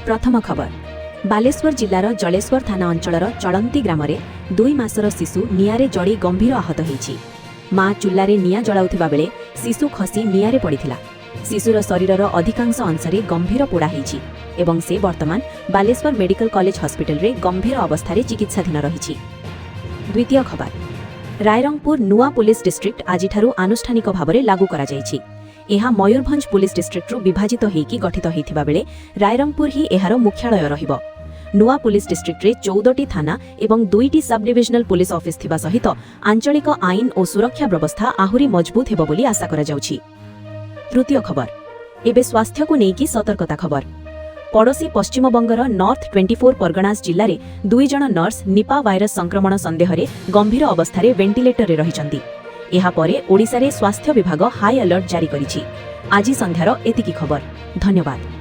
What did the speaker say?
ପ୍ରଥମ ଖବର, ବାଲେଶ୍ୱର ଜିଲ୍ଲାର ଜଳେଶ୍ୱର ଥାନା ଅଞ୍ଚଳର ଚଳନ୍ତି ଗ୍ରାମରେ 2 ମାସର ଶିଶୁ ନିଆଁରେ ଜଳି ଗମ୍ଭୀର ଆହତ ହୋଇଛି। ମା ଚୁଲାରେ ନିଆଁ ଜଳାଉଥିବା ବେଳେ ଶିଶୁ ଖସି ନିଆଁରେ ପଡ଼ିଥିଲା। ଶିଶୁର ଶରୀରର ଅଧିକାଂଶ ଅଂଶରେ ଗମ୍ଭୀର ପୋଡ଼ା ହୋଇଛି ଏବଂ ସେ ବର୍ତ୍ତମାନ ବାଲେଶ୍ୱର ମେଡିକାଲ କଲେଜ ହସ୍ପିଟାଲରେ ଗମ୍ଭୀର ଅବସ୍ଥାରେ ଚିକିତ୍ସାଧୀନ ରହିଛି। ଦ୍ୱିତୀୟ ଖବର, ରାଇରଙ୍ଗପୁର ନୂଆ ପୁଲିସ ଡିଷ୍ଟ୍ରିକ୍ଟ ଆଜିଠାରୁ ଆନୁଷ୍ଠାନିକ ଭାବରେ ଲାଗୁ କରାଯାଇଛି। ଏହା ମୟୂରଭଞ୍ଜ ପୁଲିସ ଡିଷ୍ଟ୍ରିକ୍ଟରୁ ବିଭାଜିତ ହୋଇକି ଗଠିତ ହୋଇଥିବା ବେଳେ ରାଇରଙ୍ଗପୁର ହିଁ ଏହାର ମୁଖ୍ୟାଳୟ ରହିବ। ନୂଆ ପୁଲିସ ଡିଷ୍ଟ୍ରିକ୍ଟରେ 14ଟି ଥାନା ଏବଂ ଦୁଇଟି ସବ୍ ଡିଭିଜନାଲ ପୁଲିସ ଅଫିସ ଥିବା ସହିତ ଆଞ୍ଚଳିକ ଆଇନ ଓ ସୁରକ୍ଷା ବ୍ୟବସ୍ଥା ଆହୁରି ମଜବୁତ ହେବ ବୋଲି ଆଶା କରାଯାଉଛି। ତୃତୀୟ ଖବର, ଏବେ ସ୍ୱାସ୍ଥ୍ୟକୁ ନେଇକି ସତର୍କତା ଖବର। ପଡ଼ୋଶୀ ପଶ୍ଚିମବଙ୍ଗର ନର୍ଥ 24 ପରଗଣାସ ଜିଲ୍ଲାରେ ଦୁଇ ଜଣ ନର୍ସ ନିପା ଭାଇରସ ସଂକ୍ରମଣ ସନ୍ଦେହରେ ଗମ୍ଭୀର ଅବସ୍ଥାରେ ଭେଣ୍ଟିଲେଟରରେ ରହିଛନ୍ତି। ଏହାପରେ ଓଡ଼ିଶାରେ ସ୍ୱାସ୍ଥ୍ୟ ବିଭାଗ ହାଇ ଆଲର୍ଟ ଜାରି କରିଛି। ଆଜି ସନ୍ଧ୍ୟାର ଏତିକି ଖବର। ଧନ୍ୟବାଦ।